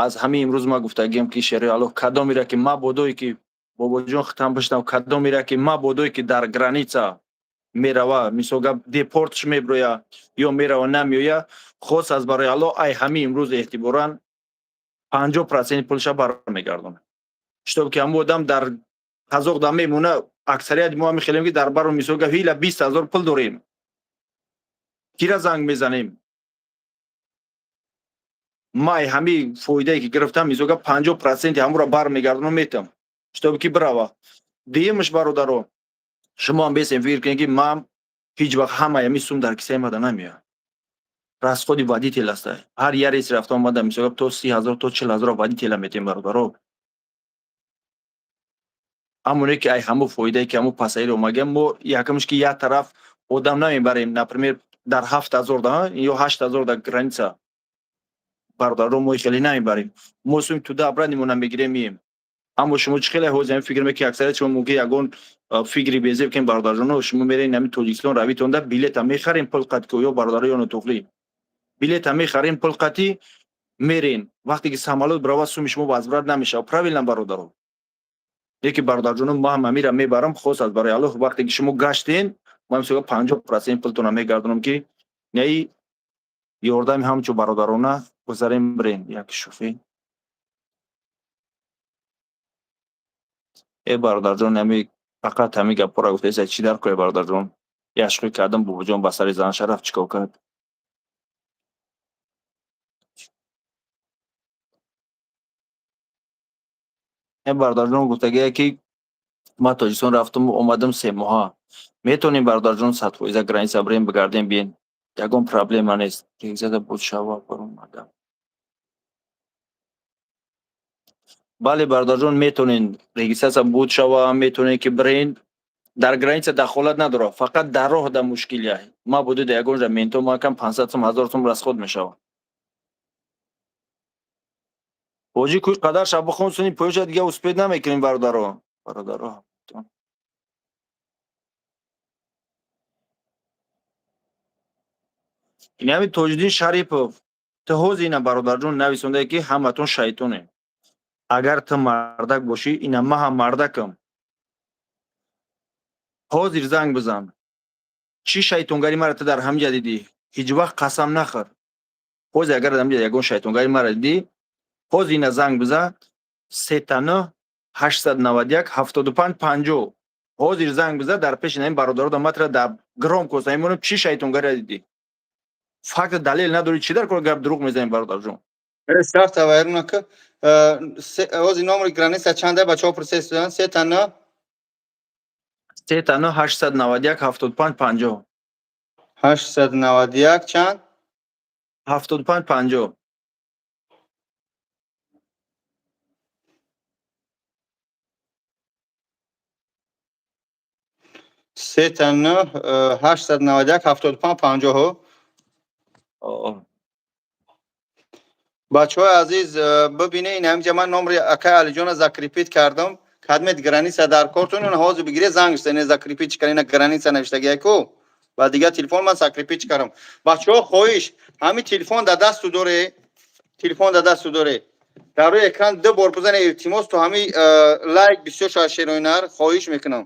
Аз ҳамин имрӯз ма гуфтагием, ки шери Аллоҳ, кадомере ки мабодое ки, бобоҷон, хитам бишнав, кадомере ки мабодое ки дар граница мерава, мисол гап, депортш меброя ё мерава намеоя, хос аз барои Аллоҳ, ай ҳамин имрӯз эҳтиборан 50% пулша бармегардонад, чтоб ки ҳамун одам дар қазоқ да мемона. Аксарияти мо ҳамин хелем, ки дар баро, мисол гап, ҳила 20 000 пул дорем, кира занг мезанем? Май ҳамин фоидае ки гирифтам, мисол гап, 50% ҳамуро бармегардонам, метам, чтоб ки бирава. Дуюмаш, бародаро, шумо ҳам бесем фикр кунед, ки ман ҳеҷ вақт ҳамаи ҳамин сум дар кисаи мада намеояд. Расходи водитель аста. Ҳар як рейс рафта омада, мисол гап, то 30 000, то 40 000 водителя метем, бародаро. Амоне ки ай ҳамун фоидае ки ҳамун пассажир омагиам, мо якамш ки як тараф одам намебарем, например, дар 7000 да ё 8000 да граница, бародаро, мо хеле намебарем. Мо суми туда обратно мегирем, мием. Аммо шумо чӣ хеле ҳозир ҳамин фикр мекунед? Аксарияти шумо мумкин ягон фикри безеб кунед. Бародарҷоно, шумо мерен ҳамин Тоҷикистон равитонда, билета мехарем пул қати, ё бародаро, ё нотуғлӣ, билета мехарем пул қати, мерен. Вақте ки самолёт бирава, суми шумо возврат намешавад, правильно, бародаро? Леки, бародарҷоно, ман ҳам амира мебарам, хос аз барои Аллоҳ, вақте ки шумо гаштен, ман мисол 50% пултона мегардонам, ки неи ёрдами ҳамчун бародарона гузарем, бирен. Як шӯхӣ. Э, бародарҷон, ами фақат ҳамин гапҳоро гуфтаеса, чӣ дар кор, бародарҷон? Як шӯхӣ кардам, бобоҷон, ба сари зан шараф чӣ кор кард? Э, бародарҷон, гуфтагие, ки ман Тоҷикистон рафтам, омадам 3 моҳа. Метавонем, бародарҷон, 100% граница бирем, бигардем, биен, ягон проблема нест. Регзада буд шава баромадам. Бале, бародарҷон, метавонен, регистрация буд шава, метавонед ки бирен. Дар граница дахолат надорад, фақат дар роҳ да мушкилия. Ма будуда ягон ҷа менто макам, 500 сум, 1000 сум расход мешавад. Ҳоҷӣ, кӯи қадар шаб бихон, суни поёша дига успеть намекунем, бародаро, бародаро. Ин ҳами Тоҷиддин Шарипов, ту ҳозир ина, бародарҷон, нависондае, ки ҳаматон шайтоне. Агар ту мардак бошӣ, ина ман ҳам мардакам, ҳозир занг бизан. Чӣ шайтонгари мара ту дар ҳамин ҷа дидӣ? Ҳеҷ вақт қасам нахӯр. Ҳозир агар дар ҳамин ҷа ягон шайтонгари мара дидӣ, ҳозир ина занг бизан: 999 891 75 50. Ҳозир занг бизан, дар пеши ин бародаро матра дар громкость мемонам. Чӣ шайтонгари дидӣ? Факт, далел надорӣ, чӣ дар кор гап дурӯғ мезанем, бародарҷон? Шарта вайрунака. Ҳозир номери граница чанда, бачаҳо пурсестудан? Сета на? 999 891 75 50. 891 чанд? 75 50. 999 891 75 50. Бачаҳои азиз, бибинед, ин ҳаминҷа ман номери акай Алиҷона закрепить кардам. Кадмет граница дар кортон, ҳозир бигире, занг зане, закрепить кар. Ина граница навиштагия ку, ба дигар телефон ман закрепить кардам. Бачаҳо, хоҳиш, ҳамин телефон дар дасту доре, телефон дар дасту доре, дар рӯи экран ду бор бизане, илтимос, то ҳамин лайк бисёр шавад. Шероинар, хоҳиш мекунам.